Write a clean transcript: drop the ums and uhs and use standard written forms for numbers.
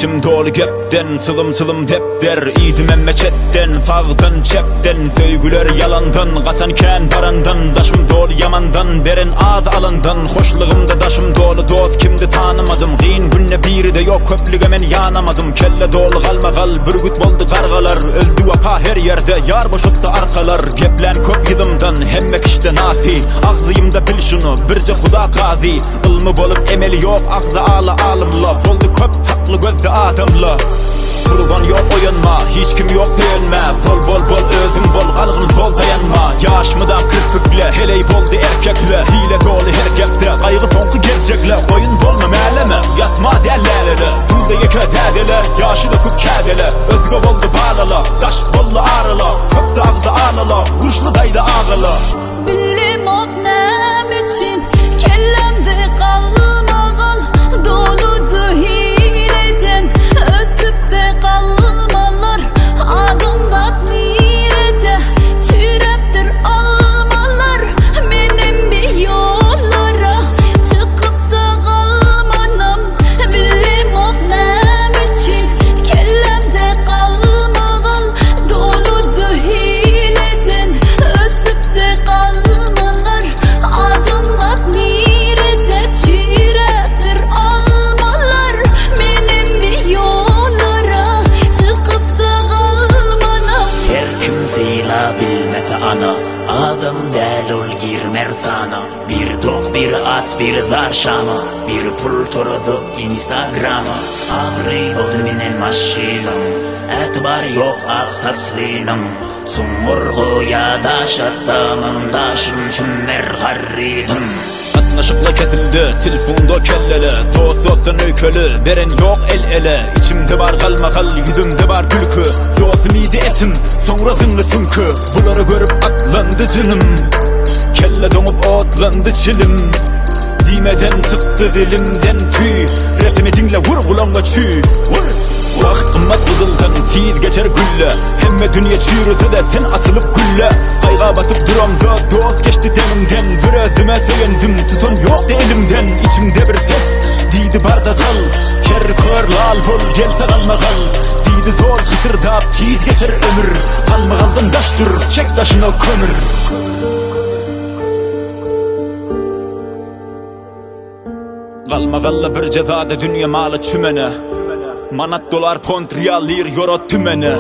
Içim doly gepden, çylym-çylym depder Iýdim emme çetden, sagdan, çepden Söýgüler ýalandan, gaçan kän barandan Daşym doly ýamandan, beren az alandan Hoşlugymda daşym doly dost kimdi tanymadym Kyn günde biride ýok köplüge men ýanamadym Kelle doly galmagal, bürgüt boldy gargalar Öldi wepa her ýerde, ýar boşatdy arkalar Geplän köp yzymdan, hemme kişde nahy Agzymda bil şuny, birje Huda kazy Ylmy bolup emeli ýok agzy ala alymla Boldy köp hakly gözde adamla Turban ýok oýanma, hiç kim ýok söýenmä Bol bol bol özüň bol galgyn sol daýanma Ýaş mydam kirpikle, heleý boldy erkekle Hile doly her gepde, gaýgy soňky geljekle Oýun bolma mäleme, ýatma däl lälele Suwda ýeke dädele, ýaşy döküp kädele Özge boldy balala, daş boldy arala Köpdi agzy alala, uruşly daýza agala. Bilemok näme üçin kellämde galmagal Doludy hileden ösüpdi galmalar Adamzat nirede çüýräpdir almalar Menem bir ýollara çykypda galmanam Bilemok näme üçin kellämde galmagal Doludy hileden ösüpdi galmalar Adamzat nirede çüýräpdir almalar Menem bir ýollara çykypda galmanam. Her kim sylabilmese ana, Adam däl ol girmer sana. Biri dok biri aç biri zar şama, Biri pul torazyp instagrama. Abraý boldy minen maşynyň, Ätibary ýok ak saçlynyň. Suňňur goýa daş atsamam, Daşym çümmer garrydym. Gatnaşykla kesildi, tilfunda kellele Dost dostdan öýkeli, beren ýok el ele Içimde bar galmagal, ýüzümde bar gülki Dostum iýdi etim, soňra zyňly süňki Bulary görüp atlandy jynym Kelle doňup otlandy çilim Diýmeden çykdy dilimden tüý Repimi diňle wur gulaňňa çüý Wur! Wagt gymmat gyzyldan tiz geçer gülle Hemme dünýe çüýrese-de sen açylyp gülle Gaýga batyp duramda dost geçdi deňimden Bir özüme söýendim tutan ýokdy elimden Içimde bir ses diýdi barda gal Ker kör lal bol gelse galmagal Diýdi zol hysyrdap tiz geçer ömür Galmagaldan daş dur çek daşyna kömür. Galmagalla bir jezada dünýe maly çümene Manat dolar pont rial lir ýoro tümene.